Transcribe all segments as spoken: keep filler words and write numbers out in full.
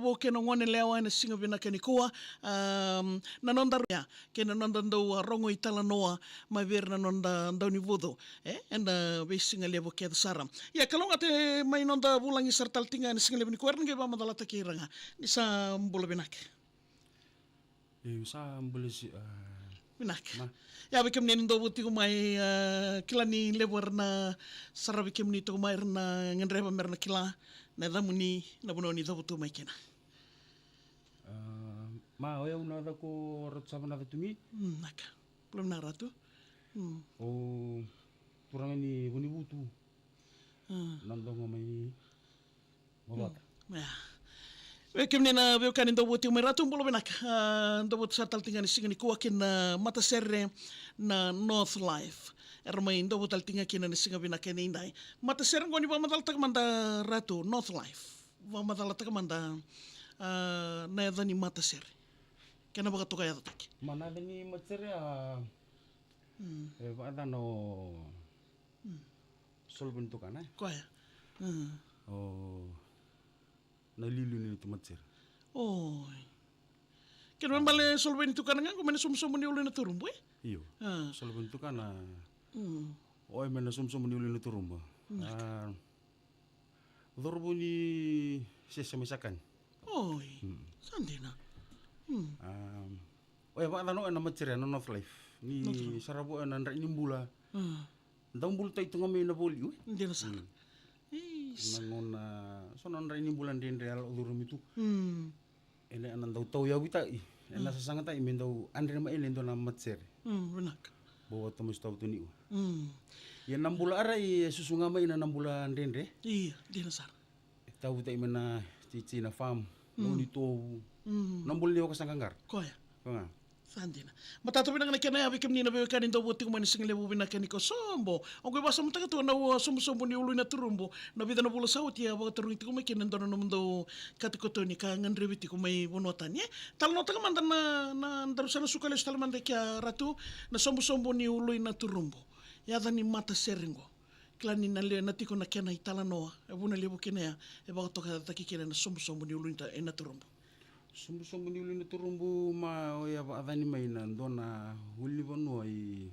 Vou kei na gone lewa ena siga vinaka nikua, am, na noda ro-, ya, kei na noda dau, a, rogo italanoa mai vei ira na noda daunivucu, e, ena veisiga levu kece sara. Ia, kalougata mai noda vulagi sara tale tiko ga ena siga levu nikua, era na qai vakamacalataki ira ga. Ni sa bula vinaka. Io, sa bula si, a, vinaka. Ma. Ia, vei kemuni na dau vou tiko mai, a, kila ni levu era na saravi kemuni tiko mai, era na gadreva me ra na kila na yacamuni, na vanua ni cavutu mai kina. A, ma, o yau na yacaqu o Ratu Savanaca Tumi. Mm, naka. Bula vinaka Ratu. Mm. O turaga ni Vunivutu. Mm. Na dogo mai Mavata. Mm. Ia. Vei kemuni na veiwekani dau vou tiko mai Ratu, bula vinaka. A, dau vou sara tale tiko ga ni siga nikua kei na matasere na North Life. Era mai dau vou tale tiko ga kina na siga vinaka edaidai. Matasere qo ni vakamacalataka mada Ratu, North Life. Vakamacalataka mada, a, na yaca ni matasere. Kena vakatokayacataki. Ma na yaca ni matasere, a, mm, e vakayacana o, mm, Solovu ni Tukana, e? Koya. Mm. O na iliuliu ni neitou matasere. Oi. Kena ibalebale Solovu ni Tukana ga qo mai na sobusobu ni Ulu i Naturubu, e? Io. A. Solovu ni Tukana. Mm. Oi, mai na sobusobu ni Ulu i Naturubu. Mm. A, cauravou ni sese mai Sakani. Oi. Mm. Sa dina. Mm. A, oi, e vakayacana o na matasere na North Life. Ni, North Life, sarava o na drai ni bula. Mm. Dau bula tai tu ga mai na voli, e? Dina sara. Mm. Is. Na gauna, so na drai ni bula dredre a lako curumi tu. Mm. Ena, ena dau tauyavitai, ena, mm, sasagataki me dau adre mai ena dua na matasere. Mm, vinaka. Bau vata mai sotava tu niu. Mm. Ia na bula arai e susu ga mai na, na bula dredre. Ia, dina sara. E tavutai mai na titi na farm, mm, na uni tovu. Mm. Na bula ni vakasaqaqara. Koya. Koya ga. Sa dina. Matata vinaka na kena ya vei kemuni na veiwekani dau vou tiko mai na siga levu vinaka ni ko sobo. Au qai vakasamataka tu na, a, sobusobu ni Ulu i Naturubu. Na vica na vula sa oti a vakatarogi tiko mai kina e dua na nomudou katokatoni ka gadrevi tiko mai vanua tani, e? Talanoataka mada na, na daru sa na suka lesu tale mada kea Ratu, na sobusobu ni Ulu i Naturubu. Yaca ni matasere qo. Kila ni na le, na tiko na kena italanoa, e vuna levu kina ya, e vakatokayacataki kina na sobusobu ni Ulu i Ta-, i Naturubu. Sobusobu ni Ulu i Naturubu, ma, oya vakayacani mai na dua na ulunivanua i,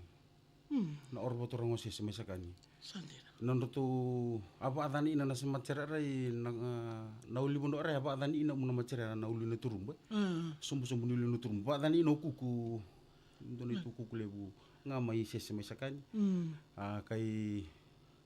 mm, na oro vakaturaga o Sese mai Sakani. Sa dina. Na nodratou a vakayacani ina na se matasere arai na, a, na ulunivanua arai a vakayacani ina mu na matasere na Ulu i Naturubu, e. Mm. Sobusobu ni Ulu i Naturubu. Vakayacani ina o Kuku, dua na, mm, neitou Kuku levu ga mai Sese mai Sakani. Mm. A, kai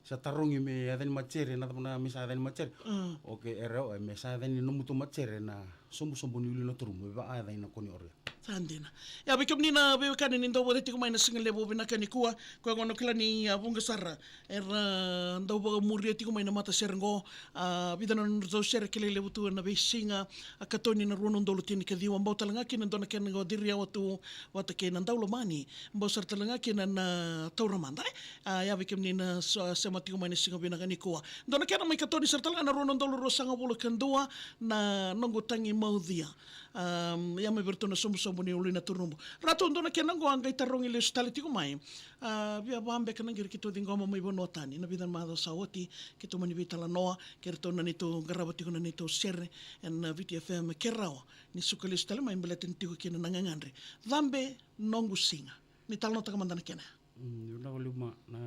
sa tarogi me yaca ni matasere, na cava na me sa yaca ni matasere. Mm. Okei, era, e, me sa yaca ni nomutou matasere na sobusobu ni Ulu i Naturubu, me vakayaca ina koni oro ya. Sa dina. Ia vei kemuni na veiwekani ni dau vou tiko mai na siga levu vinaka nikua, koya gona kila ni a vuqa sara era dau vakamuria tiko mai na matasere qo, a, vica na nodratou sere kilai levu tu ena veisiga, a, katoni na rua na udolu tinikaciwa, bau tale ga kina dua na kena qo ciri yawa tu vata kei na Daulomani. Bau sara tale ga kina na Taura Mada, e? A, ia vei kemuni na sa-, sema tiko mai na siga vinaka nikua. Dua na kena mai katoni sara tale ga na rua na udolu ruasagavulu ka dua na Noqu Tagi Maucia. Am, ia mai vei iratou na sobusobu ni Ulu i Naturubu. Ratu, dua na kena qo a qai tarogi lesu tale tiko mai. A, via va beka na qiri keitou ciqoma mai vanua tani na vica na macawa sa oti, keitou mani veitalanoa kei iratou na neitou qarava tiko na neitou sere ena, a, Viti F M, ke rawa ni suka lesu tale mai baleta ni tiko kina na gagadre. Cabe Noqu Siga. Ni talanoataka mada na kena. Mm, vinaka vakalevu ma, na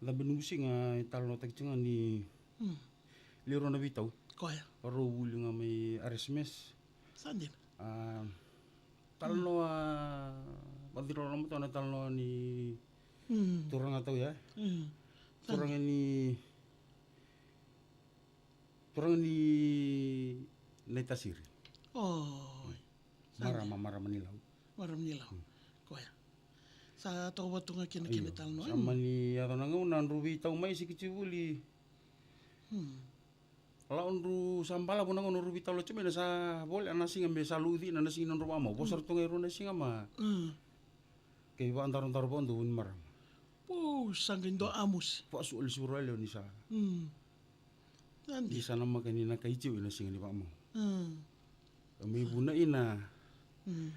Cabe Noqu Siga e talanoataki tiko ga ni, mm, lewe rua na veitau. Koya. Rau vuli ga mai R S M S. Sa dina. A, talanoa, mm, vakaciriloloma tu na talanoa ni, mm, turaga tau ya. Mm. Sa dina. Turaga ni Turaga ni Naitasiri. Oi. Sa dina. Marama, marama ni Lau. Marama ni Lau. Mm. Koya. Sa toka vata tu ga kina, io, kena italanoa. Sa mani yaco na gauna drau veitau mai Sikitibuli. Mm. Lau drau sa balavu na gauna drau veitau, lau tiko mai na sa voleka na siga me sa luci na, na siga ni nodrau vakamau. Vosa, mm, ratou ga e rua na siga ma. Mm. Kei vakadarodaro vakadua vua ni marama. Pou, sa qai dua amusi. Vakasuka lesu vua na lewe ni sa. Mm. Sa dina. Ni sa namaka ni na kai tiko ena siga ni vakamau. Mm. Mai vuna ina. Mm.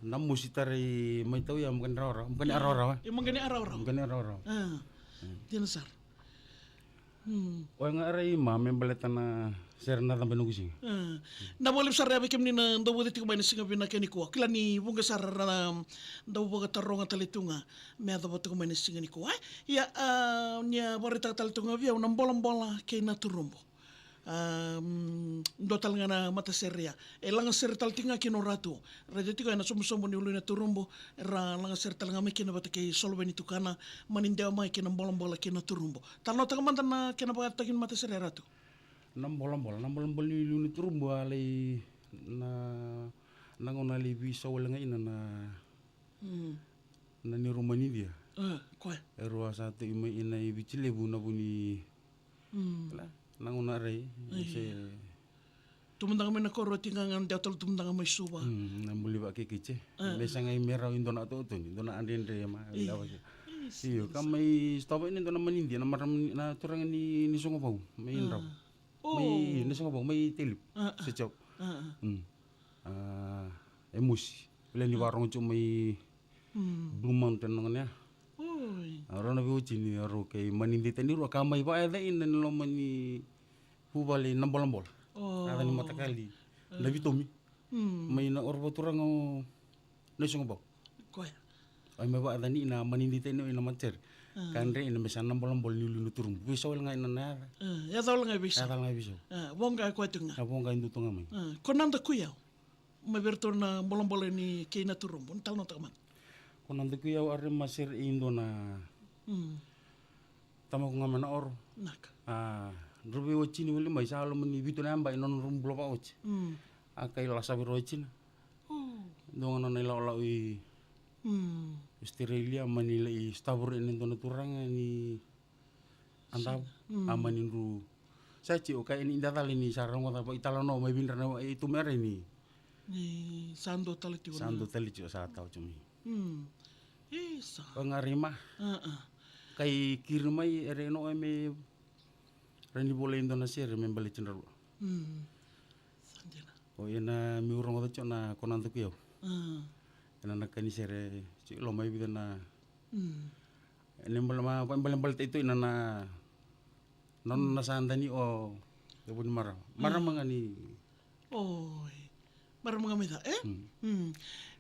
Na mosi tarai mai tau ya, maka ni rawarawa. Maka ni, mm, arawarawa. E maka ni arawarawa. Maka ni arawarawa. Ah. Mm. Dina sara. Mm. Oya ga arai ma me baleta na Sere na caba e noqu siga. Na voli sara ya vei kemuni na dau vuce tiko mai na siga vinaka nikua. Kila ni vuqa sara na dau vakataroga tale tu ga me yacova tiko mai na siga nikua. Ia, ni a vakaraitaka tale tu ga vei au na bolabola kei na turubu. Dua tale ga na matasere ya e lagasere tale tiko ga kina o Ratu. Raica tiko ena sobusobu ni ulu na turubu, era lagasere tale ga mai kina vata kei Soloveni Tukana, mani dewa mai kei na bolabola kei na turubu. Talanoataka mada na kena vakataki ni matasere ya, Ratu. Na bolabola, na bolabola ni liu ni turubu a lai na, na gauna a lai veisau wale ga ina na, na neirau manidia. E, koya. Erau a sa tei mai ina i Viti Levu na vu ni, la, na gauna rai se. Tumudaka mai na koro ti gaga na dewa tale tumudaka mai Suva. Na buli vakakekeche. Me sagai me rau i dua na atotoni, dua na adredre ma. Io, ka mai sotava ina dua na manidia na marama ni, na turaga ni, ni Sogovau mai Drau. Mai, ni Sogovau mai Telipu. Se jau. E mosi. Vila ni varogo jau mai Blue Mountain na gone ya. A rau na veiwatini a rau kei manidia tani rua ka mai vakayaca ina ni loma ni vuvale na bolabola. Yaca ni matakali na Vitomi. Mai na oro vakaturaga o Naisogovau. Koya. Ai mai vakayacani ina manidia tani o ina matasere. Ka dre ina me sa na bolabola ni ulu na turubu. Veisau wale ga ina na yaca. Yaca wale ga veisau. Yaca wale ga veisau. Voqa e koya tu ga. A voqa e dua tu ga mai. Ko na daku yau. Mai vei iratou na bolabola ni kei na turubu, ni talanoataka mada. Ko na daku yau a re masere i dua na tamaqu ga mai na oro. Naka. A, drau veiwatini voli mai sa loma ni vitu na yabaki na nodra bula vakawati. A kai lasa vei rau watina. Dua ga nona ilawalawa i Australia mani lai sotava ina dua na turaga ni Adavu. A mani dru sa ti o kai ni dacala ni sa rogoca vaitalanoa mai vei dra na i tu me rai ni. Ni sa dua tale tiko sa na. Dua tale tiko sa tau tu mai. Isa. O ga rima. Kai kiri mai e re no e me ra ni volai dua na sere me baleti dra rua. Sa dina. O ina mi rogoca tiko na ko na daku yau. Ina na kani sere tiko lo mai vica na. Ena bale ma, bale, bale, bale, taito ina na, na, na sa dani o, e vuni marama. Marama ga ni. Oi. Marama ga mai ca, e?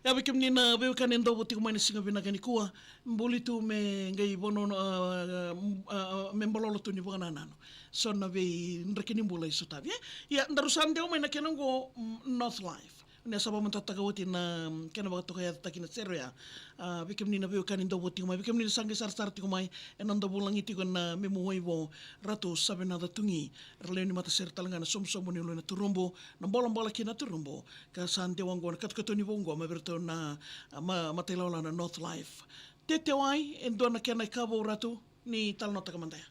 Ya vei kemuni na veiwekani e dovo tiko mai na siga vinaka nikua. Buli tu me qai vanua, a, a, a, me balolo tu ni vakanananu. So na veidraki ni bula e sotavi, e? Ia, daru sa dewa mai na kena oqo, North Life. Ni a sa vakamatatataka oti na kena vakatokayacataki na sere oya. A, vei kemuni na veiwekani dau vo tiko mai, vei kemuni na sa qai sarasara tiko mai ena dau vulagi tiko na memu waivo, Ratu Savenaca Tugi, ra lewe ni matasere tale ga na sobusobu ni ulu na turubu, na bolabola kei na turubu, ka sa dewa oqo na katokatoni vou oqo mai vei iratou na, a, ma, matailawalawa na North Life. Tete wai, e dua na kena i ka vou, Ratu, ni talanoataka mada ya.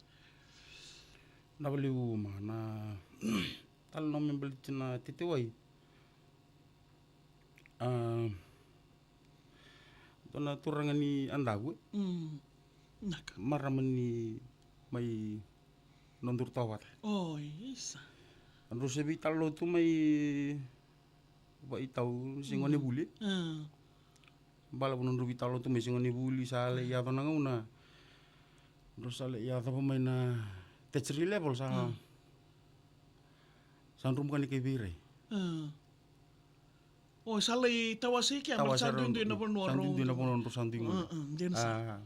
Na valiu ma na talanoa me baleti na tete wai. A, dua na turaga ni Adavu, e? Naka. Marama ni mai Noduru Tawavata. Oi, isa. Dru se veitalanoa tu mai vaitau se gone vuli. Balavu na dru veitalanoa tu mai se gone vuli sa lai yaco na gauna. Dru sa lai yaco mai na tertiary level sa. Sa dru bukani kai vei rai. O, sa lai tawasei kea, sa duidui na vanua, sa duidui na vanua, sa duidui. Dina sa.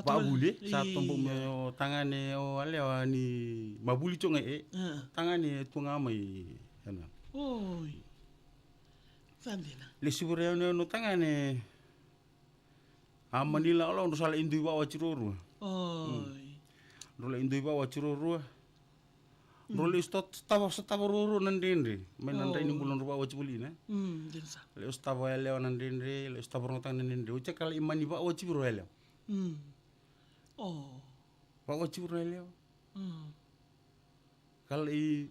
Vavuli, sa tobo me o tagane o Alewa ni mavuli toga e. Tagane e tu ga mai. Oi. Sa dina. Le sivura ya no tagane. A mani lawalawa dro sa lai dui vakawati ruarua. Oi. Dro lai dui vakawati ruarua. Dro lai sotava, sotava ruarua na dredre. Mai na drai ni bula dro vakawati voli, ne? Dina sa. Lai sotava yalewa na dredre, lai sotava rogotaka na dredre. Oti ka lai mani vakawati vei rau yalewa. Vakawati vei rau yalewa. Ka lai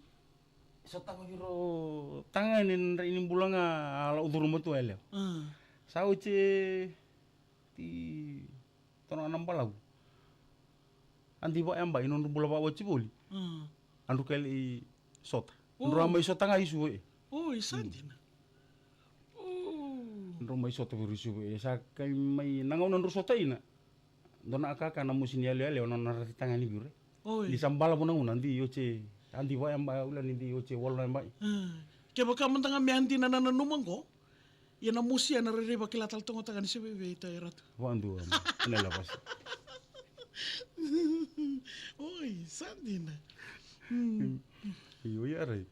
sotava vei rau tagane na drai ni bula ga a lau curu matua yalewa. Sa oti ti tono na balavu. A dui vakayabai nodru bula vakawati voli. A dru kai lai sota. Dru a mai sota ga i Suva e. Oi, sa dina. Dru mai sota vei rau i Suva e. Sa kai mai na gauna dru sota ina. Dua na akaka na mosi ni yalewa, yalewa na nona rati tagane vei rau. Oi. Ni sa balavu na gauna, a dui oti. Adi vaya mai ula ni di oce wala mai. Kevaka mada ga me adi na nanuma qo. Ia na mosi ena rairai vakila tale toka ga ni se vevei ta e ratu. Vadua. Nela vasa. Oi, sa dina. Io, ia rai.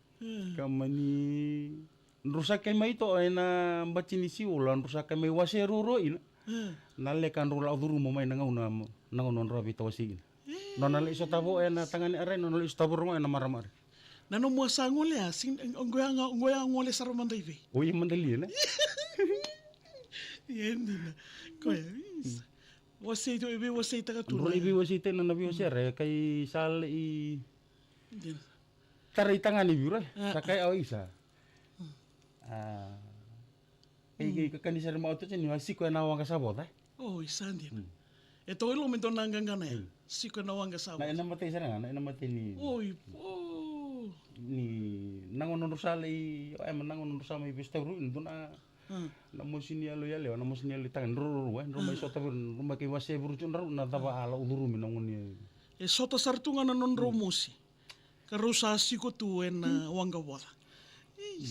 Ka mani Drau sa kai mai toka ena bati ni siula, drau sa kai mai wase ruarua ina. Na leka drau la curuma mai na gauna, na gauna drau a veitawasei ina. Nona lai sotavo ena tagane arai, nona lai sotavo rogo ena marama arai. Na nomu a sa gole a, sin, oqo ya ga, oqo ya gole sara mada i vei. Oi, mada li ena. Ia dina. Koya, isa. Wasei tu, e vei wasei taka tu. Drau na i vei wasei tena na vei wasei arai, kai sa lai. Dina. Tarai tagane vei ira, sa kai au isa. Kei, kei kakani sara ma au toka ni a siko ena waqa sa voca. Oi, sa dina. E toka i loma e dua na qaqana ya. Siko ena waqa sa voca. Na ena matai sara ga, na ena matai ni. Oi, o. Ni nagona drau sa lai, ema nagona drau sa mai veisotaki rau, ni dua na, na mosi ni yalo yalewa, na mosi ni yalo i tagane, drau, drau, drau, e, drau mai sota vei, drau mai kai wase vei rau, drau, na cava a lau curumi na gone. E sota sara tu ga na nodrau mosi. Ka rau sa siko tu ena waqa voca.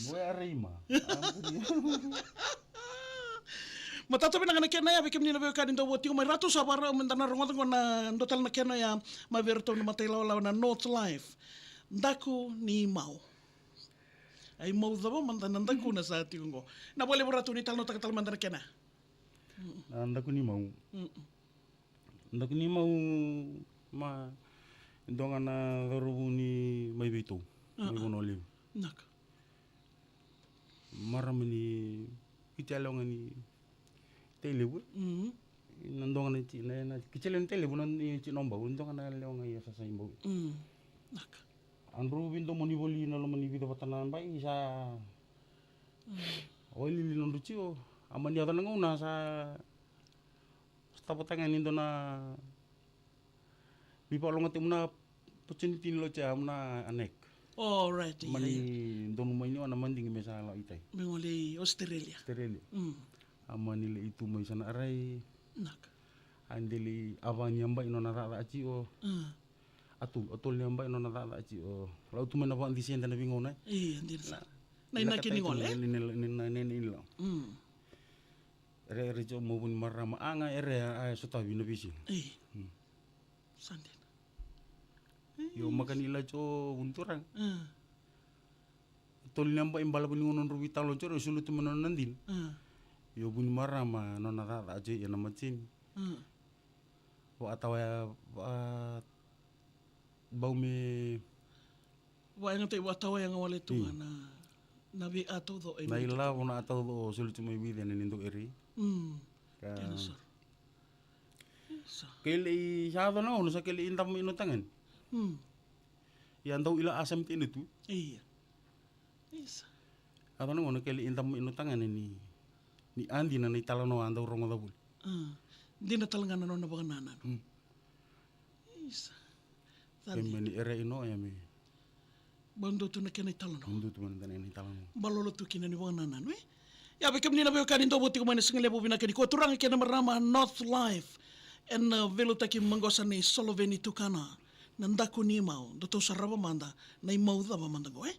Boya reima. Matata vinaka na kena ya, vei kemuni na veiwekani dau vo tiko mai, ratou sa vakarau me da na rogoca qo na dua tale na kena ya, mai vei ratou na matailawalawa na North Life. Daku ni mau. Ai mau cava mada na daku na sa tiko qo. Na vale vei ratou ni talanoataka tale mada na kena. Na daku ni mau. Daku ni mau ma dua ga na cauravou ni mai veitou, mai Vanua Levu. Naka. Marama ni Viti, a lewa ga ni Tailevu. Na dua ga na ti, na, na Viti, a lewa ni Tailevu, na ni ti na Bau, dua ga na lewa ga i Sasai Bau. Naka. A drau veidomoni voli na loma ni vica vata na bai sa. Wailili na drau tio, a mani yaco na gauna sa Sa tavata ga ni dua na veivakalogati, muna opportunity ni loja, muna a nek. Oh, right, ia, ia. Mani donu mai ni o na madigi me sa lau i tai. Me gole i Australia. Australia. Mm. A mani lai tu mai sana arai. Naka. A deli a vani a bai nona caca ati o. Mm. A tolu, a tolu ni a bai nona caca ati o. Lau tu mai na vadisi eda na vigauna. Ia, dina sara. Na inaki ni gole. Ni, ni, ni, ni, ni, ni, ni, ni, mm. Ere, ere, jo, mo vuni marama, a ga ere, a, e sotavi na visi. Ei. Mm. Sa dina. Io, makani ila jo vuni turaga. Mm. Tolu ni a bai bala vuni gona drau vitalo jo, e sulu tu mai nona dina. Mm. Io, vuni marama, nona caca jo, ia na matini. Mm. Vakatawa ya, va, bau me. Vakayagataki vakatawa yaga wale tu ga na, na vei a taucoko e na ilavo na a taucoko soli tu mai vei cena ni dau ere. Mm. Ka. Kena sara. Isa. Kei lei sa yaco na gauna sa kei lei dava mai no tagane. Mm. Ia dau ila a sami tena tu. Ia. Isa. A yaco na gauna kei lei dava mai no tagane ni, ni a dina na italanoa a dau rogoca voli. Mm. Dina tale ga na nona vakanananu. Mm. Isa. Kei me ni ere ino, ia me. Bau dua tu na kena italanoa. Bau dua tu mai na kena italanoa. Balolo tu kina ni vakanananu, e? Ia, vei kemuni na veiwekani dou vo tiko mai na siga levu vinaka ni kua, turaga kei na marama, North Life. Ena, e, veiliutaki maqosa ni Soloveni Tukana. Na daku ni mau, dou tou sarava mada, na i mau cava mada qo, e?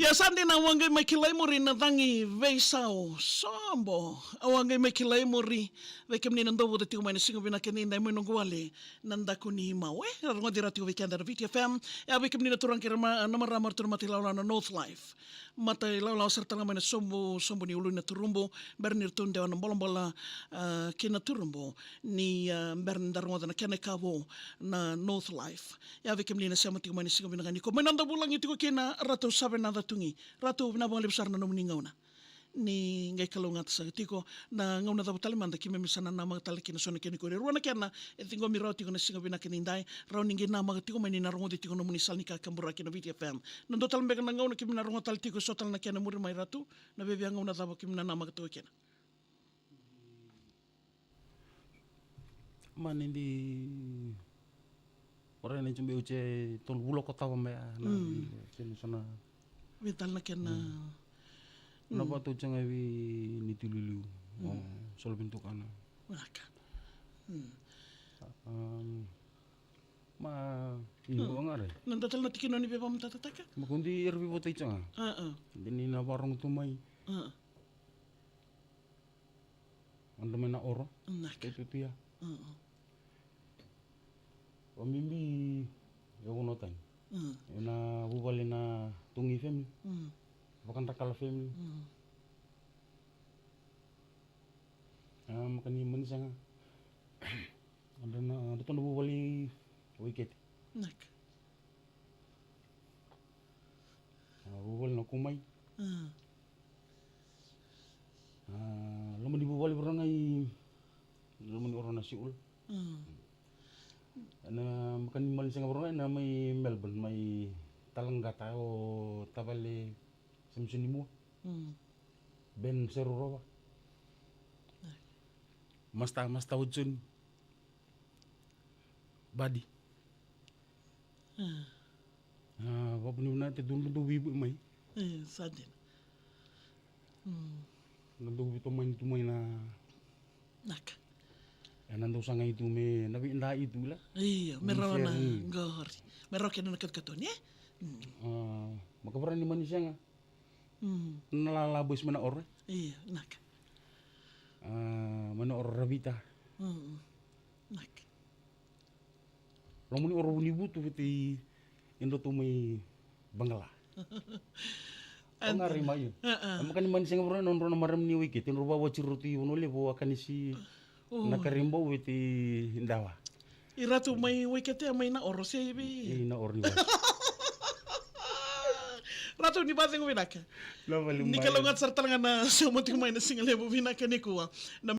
Ia sa dina, au a qai mai kilai muri na cagi veisau sobo. Au a qai mai kilai muri vei kemuni na dovuta tiko mai na siga vinaka ni dai mai noqu wale na daku ni mau. E, ra rogoci rawa tiko vei keda na Viti F M. E a vei kemuni na turaga kei ra ma-, na marama, ratou na mata ilawalawa na North Life. Mata ilawalawa sara tale ga mai na sobu, sobu ni ulu ni turubu, bera ni ratou dewa na bolabola, a, ki na turubu, ni, a, bera ni da rogoca na kena ikavo na North Life. Ia vei kemuni na sema tiko mai na siga vinaka ni ko mai na da vulagi tiko kina, ratou sa vei na da tugi. Ratou vinaka vakalevu sara na nomuni gauna. Ni qai kalougata saka tiko na gauna cava tale mada keimami sa na namaka tale kina so na kena ikuri. Rua na kena e ciqomi rawa tiko na siga vinaka ni dai, rawa ni qai namaka tiko mai ni na rogoci tiko nomuni sala ni kakaburaki na Viti F M. Na dua tale beka na gauna keimami na rogoca tale tiko e so tale na kena muri mai, ratou, na vevia gauna cava keimami na namaka tiko kina. Mani di ora na jumbe uche tolu vula ko tava me a na kena sana. Vei tale na kena. Na vatu uche ga vi ni tililiu. Solo vintukana. Vinaka. Ma io, ga re. Na dua tale na tikina ni veivamatatataka. Ma kundi era vivota i chaga. Deni na varongo tu mai. Anda mai na oro. Naka. Kei tutia. O mimi e ono tani. Ena vuvale na Togi family. Vakadrakala family. A, makani mani sega. Anda na, anda tona vuvale o Ikete. Naka. A, vuvale na Kumai. A, loma ni vuvale varaga i loma ni oro na Siula. Na makani mani sega varaga na mai Melbourne, mai Talagata o tavale Samson Imua. Ben Serurova. Masta, masta o Joni. Badi. A, vapunivinaka te dudru dou vivu mai. E, sa dina. Na dou vitu mai tu mai na. Naka. E na dou saga itu me na vi da itu la. Io, me rawa na qori. Me rawa kena na katukatuni, e? A, maka vara ni mani sega. Na lala boys mai na oro. Io, naka. A, mai na oro Ravita. Naka. Loma ni oro Vunivutu veti i dro tu mai Bangala. O gari mai. A, makani mani sega vara na dro na marama ni Waikete, dro vavati ro tu i Vanua Levu a kanisi na kari bau veti dawa. I ratu mai Waikete mai na oro se i vei. I na oro ni vati. Ratu ni vacegu vinaka. Ni kalougata sara tale ga na sema tiko mai na siga levu vinaka nikua. Na